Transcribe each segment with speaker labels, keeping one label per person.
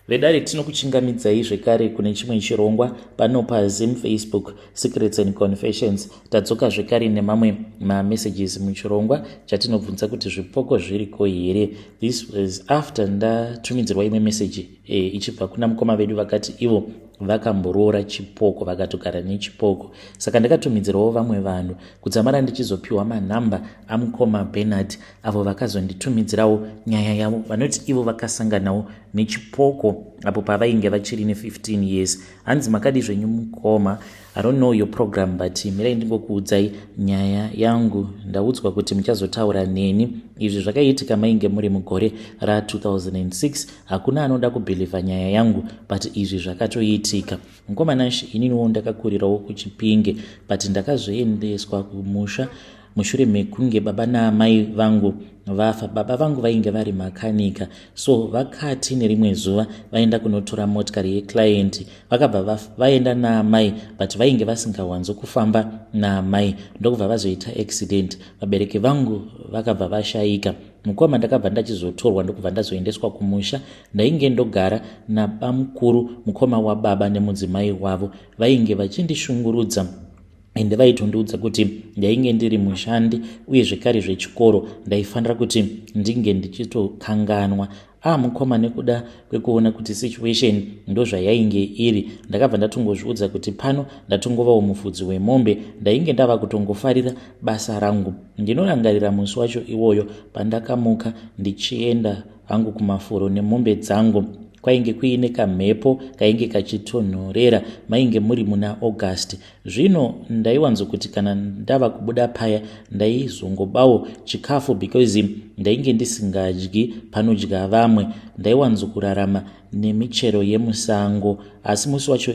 Speaker 1: Vedare tinokuchingamidzai zvekare kune chimwe chirongwa pano paZim Facebook Secrets and Confessions. Tadzoka zvekare nemamwe mamessages muchirongwa chatinobvunza kuti zvipoko zviriko here. This was after ndatumidzirwa imwe message e, ichibva kuna mukoma vedu vakati ivo vakamboroora chipoko vakatogara nechipoko saka ndakatumidzirawo vamwe vanhu kudzamara ndichizopiwa manhamba amukoma Bernard avo vakazonditumidzirawo nyaya yavo vanoti ivo vakasanganawo nechipoko apo pavainge vachiri ne15 years hanzi makadi zvenyu mukoma i don't know your program but mirai ndingokuudzai nyaya yangu ndaudzwa kuti muchazotaura neni izvi zvakaitika mainge muri mugore ra2006 hakuna anoda kubhilivha nyaya yangu but izvi zvakatoitika mukoma Nash ininiwo ndakakurirawo kuchipinge but ndakazoendeswa kumusha mushure mekunge baba naamai vangu vafa. Baba vangu vainge vari makanika, so vakati nerimwe zuva vaenda kunotora motikari yeclient, vakabva vaenda naamai but vainge vasingawanzo kufamba naamai, ndokubva vazoita accident. Vabereki vangu vakabva vashaika. Mukoma ndakabva ndachizotorwa ndokubva ndazoendeswa kumusha. Ndainge ndogara nabamukuru mukoma wababa nemudzimai wavo, vainge vachindishungurudza ende vaitondiudza kuti ndainge ndiri mushandi uye zvekare zvechikoro ndaifanira kuti ndinge ndichitokanganwa. Ah mukoma nekuda kwekuona kuti situation ndozvayainge iri ndakabva ndatongozviudza kuti pano ndatongovawo mufudzi wemombe ndainge ndava kutongofarira basa rangu. Ndinorangarira musi wacho iwoyo pandakamuka ndichienda hangu kumafuro nemombe dzangu kwainge kuine kamhepo kainge kachitonhorera mainge muri muna August Zvino ndaiwanzokuti kana ndava kubuda paya ndaizongobawo chikafu because ndainge ndisingadyi panodya vamwe. Ndaiwanzokurarama nemichero yemusango asi musi wacho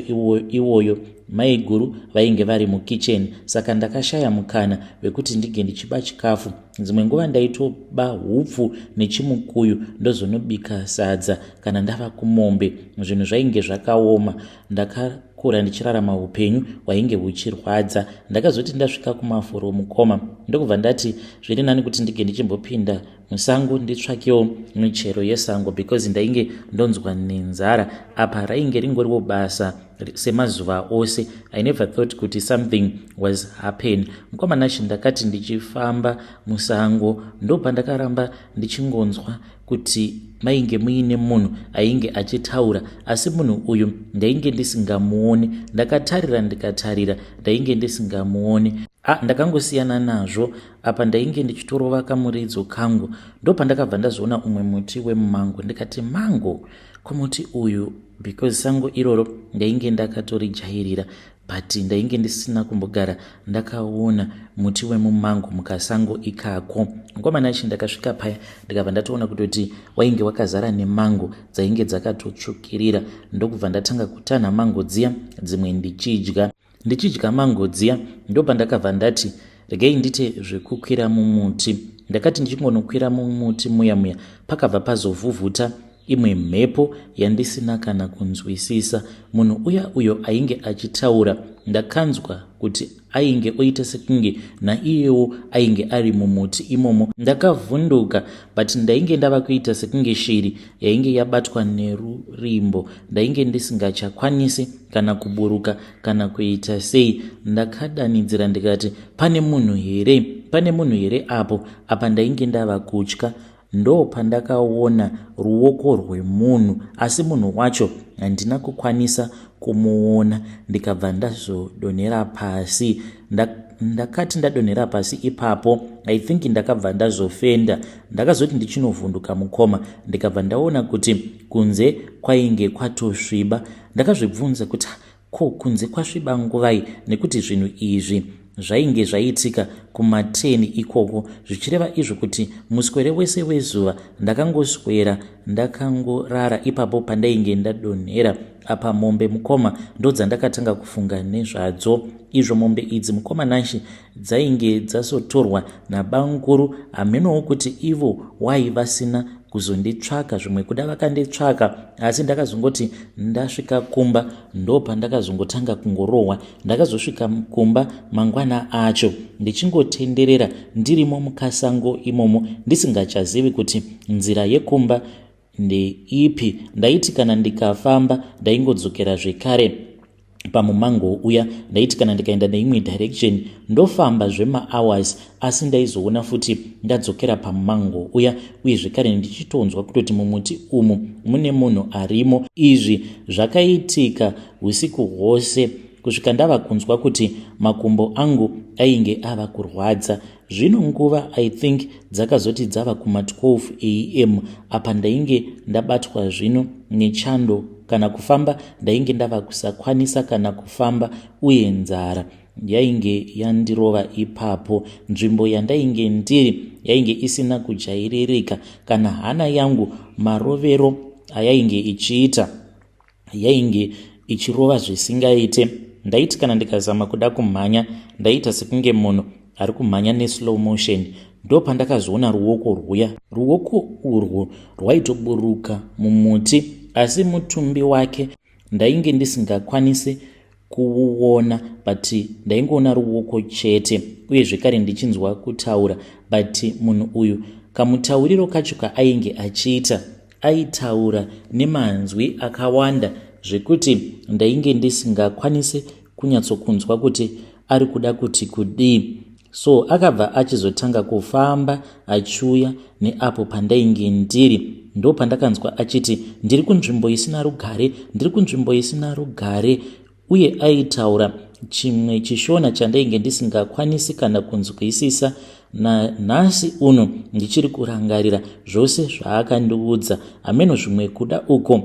Speaker 1: iwoyo maiguru vainge vari mukitchen saka ndakashaya mukana wekuti ndinge ndichiba chikafu. Dzimwe nguva ndaitoba hupfu nechimukuyu ndozonobika sadza kana ndava kumombe. Zvinhu zvainge zvakaoma. Ndaka kura ndichirarama upenyu hwainge huchirwadza. Ndakazoti ndasvika kumafuro mukoma ndokubva ndati zviri nani kuti ndinge ndichimbopinda musango nditsvakewo michero yesango because ndainge ndonzwa nenzara. Apa rainge ringoriwo basa semazuva ose. I never thought kuti something was happen. Mukoma Nashe ndakati ndichifamba musango ndopandakaramba ndichingonzwa kuti mainge muine munhu ainge achitaura asi munhu uyu ndainge ndisingamuoni ndakatarira ndikatarira ndainge ndisingamuoni a ah, ndakangosiyana nazvo apa ndainge ndichitorova kamuridzo kangu ndopandakabva ndazoona umwe muti wemumango ndikati mango kumuti uyu because sango iroro ndainge ndakatorijairira but ndainge ndisina kumbogara ndakaona muti wemumango mukasango ikako mukoma Nashe ndakasvika paya ndikabva ndatoona kutoti wainge wakazara nemango dzainge dzakatotsvukirira ndokubva ndatanga kutanha mango dziya dzimwe ndichidya ndichidya mango dziya ndopandakabva ndati regai ndite zvekukwira mumuti ndakati ndichingonokwira mumuti muya muya pakabva pazovhuvhuta imwe mhepo yandisina kana kunzwisisa. Munhu uya uyo ainge achitaura ndakanzwa kuti ainge oita sekunge naiyewo ainge ari mumuti imomo. Ndakavhunduka but ndainge ndava kuita sekunge shiri yainge yabatwa nerurimbo. Ndainge ndisingachakwanisi kana kuburuka kana kuita sei. Ndakadanidzira ndikati pane munhu here? Pane munhu here apo? Apa ndainge ndava kutya. Ndopandakaona ruoko rwemunhu asi munhu wacho handina kukwanisa kumuona ndikabva ndazodonhera pasi. Ndakati ndadonhera pasi ipapo I think ndakabva ndazofenda. Ndakazoti ndichinovhunduka mukoma ndikabva ndaona kuti kunze kwainge kwatosviba. Ndakazvibvunza kuti Ko kunze kwasviba nguvai nekuti zvinhu izvi zvainge zvaitika kuma 10 ikoko zvichireva izvo kuti muswere wese wezuva ndakangoswera ndakangorara ipapo pandainge ndadonhera apa mombe mukoma ndodzandakatanga kufunga nezvadzo izvo mombe idzi mukoma Nashe dzainge dzasotorwa nabamukuru hamenowo kuti ivo why vasina kuzonditsvaka zvimwe kuda vakanditsvaka asi ndakazongoti ndasvika kumba ndopandakazongotanga kungorohwa ndakazosvika kumba mangwana acho ndichingotenderera ndirimo mukasango imomo ndisingachazivi kuti nzira yekumba. ndeipi. Ndaiti kana ndikafamba ndaingodzokera zvekare pamumango uya. Ndaiti kana ndikaenda neimwe direction ndofamba zvemahours, asi ndaizoona futi ndadzokera pamumango uya, uye zvekare ndichitonzwa kutoti mumuti umu mune munhu arimo. Izvi zvakaitika usiku hwose kusvika ndava kunzwa kuti makumbo angu ainge ava kurwadza. Zvino nguva, I think, dzakazoti dzava kuma12 am. Apa ndainge ndabatwa zvino nechando, kana kufamba ndainge ndava kusakwanisa kana kufamba, uye nzara yainge yandirova ipapo. Nzvimbo yandainge ndiri yainge isina kujairirika. Kana hana yangu marovero ayainge ichiita, yainge ichirova zvisingaite. Ndaiti kana ndikazama kuda kumhanya, ndaita sekunge munhu ari kumhanya neslow motion. Ndo pandakazoona ruoko rwuya. Ruoko urwu rwaitoburuka mumuti, asi mutumbi wake ndainge ndisingakwanisi kuuona, but ndaingoona ruoko chete, uye zvekare ndichinzwa kutaura. But munhu uyu, kamutauriro kacho kaainge achiita, aitaura nemanzwi akawanda zvekuti ndainge ndisingakwanisi kunyatsokunzwa kuti ari kuda kuti kudii. So akabva achizotanga kufamba achiuya neapo pandainge ndiri. Ndo pandakanzwa achiti, "Ndiri kunzvimbo isina rugare, ndiri kunzvimbo isina rugare." Uye aitaura chimwe chiShona chandainge ndisingakwanisi kana kunzwisisa. Nanhasi uno ndichiri kurangarira zvose zvaakandiudza. Hameno, zvimwe kuda uko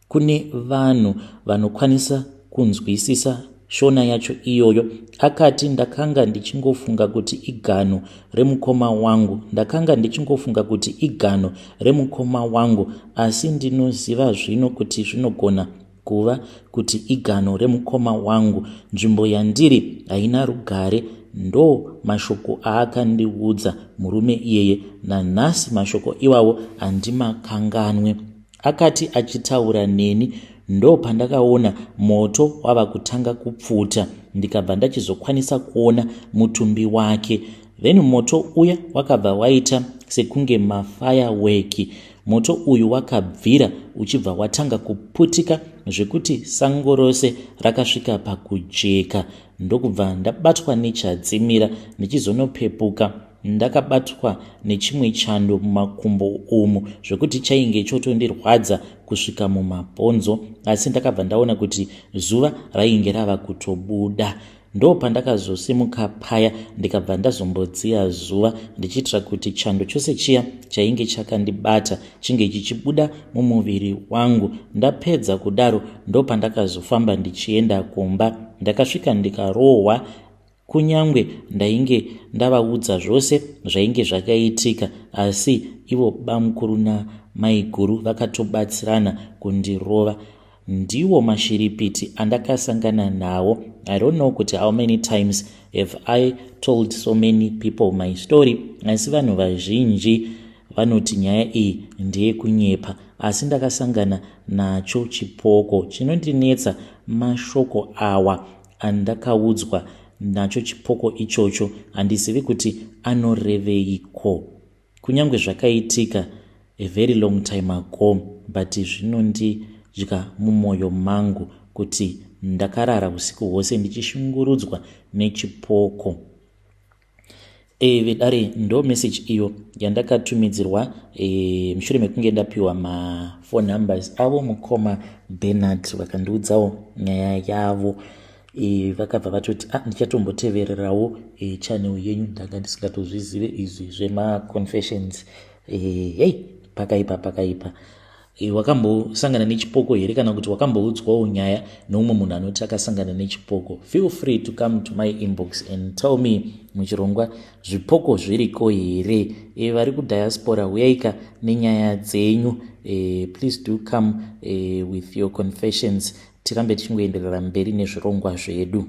Speaker 1: kune vanhu vanokwanisa kunzwisisa Shona yacho iyoyo. Akati, "Ndakanga ndichingofunga kuti igano remukoma wangu, ndakanga ndichingofunga kuti igano remukoma wangu, asi ndinoziva zvino kuti zvinogona kuva kuti igano remukoma wangu. Nzvimbo yandiri haina rugare." Ndo mashoko aakandiudza murume iyeye. Nanhasi mashoko iwawo handimakanganwe. Akati achitaura neni, ndo pandakaona moto wava kutanga kupfuta, ndikabva ndachizokwanisa kuona mutumbi wake. Then moto uya wakabva waita sekunge mafirework. Moto uyu wakabvira uchibva watanga kuputika zvekuti sango rose rakasvika pakujeka. Ndokubva ndabatwa nechadzimira. Ndichizonopepuka, ndakabatwa nechimwe chando mumakumbo umu zvekuti chainge chotondirwadza kusvika mumabhonzo, asi ndakabva ndaona kuti zuva rainge rava kutobuda. Ndo pandakazosimuka paya, ndikabva ndazombodziya zuva ndichiitira kuti chando chose chiya chainge chakandibata chinge chichibuda mumuviri wangu. Ndapedza kudaro, ndo pandakazofamba ndichienda kumba. Ndakasvika ndikarohwa, kunyange ndainge ndavaudza zvose zvainge zvakaitika, asi ivo bamukuru namaiguru vakatobatsirana kundirova. Ndiwo mashiripiti andakasangana nawo. I don't know kuti how many times have I told so many people my story, asi vanhu vazhinji vanoti nyaya iyi ndeyekunyepa, asi ndakasangana nacho chipoko. Chinondinetsa mashoko awa andakaudzwa nacho chipoko ichocho. Handizivi kuti anoreveiko. Kunyange zvakaitika a very long time ago, but zvinondidya mumwoyo mangu kuti ndakarara usiku hwose ndichishungurudzwa nechipoko. Vedare, ndo message iyo yandakatumidzirwa mushure mekunge ndapiwa maphone numbers avo mukoma Bernard. Vakandiudzawo nyaya yavo. Vakabva vatoti, "Ah, ndichatombotevererawo channel yenyu, ndanga ndisingatozvizive izvi zvemaconfessions." Hei, pakaipa, pakaipa. Wakambosangana nechipoko here, kana kuti wakamboudzwawo nyaya neumwe munhu anoti akasangana nechipoko? Feel free to come to my inbox and tell me muchirongwa, zvipoko zviriko here? Vari kudiaspora, uyaika nenyaya dzenyu. Please do come with your confessions, tirambe tichingoenderera mberi nezvirongwa zvedu.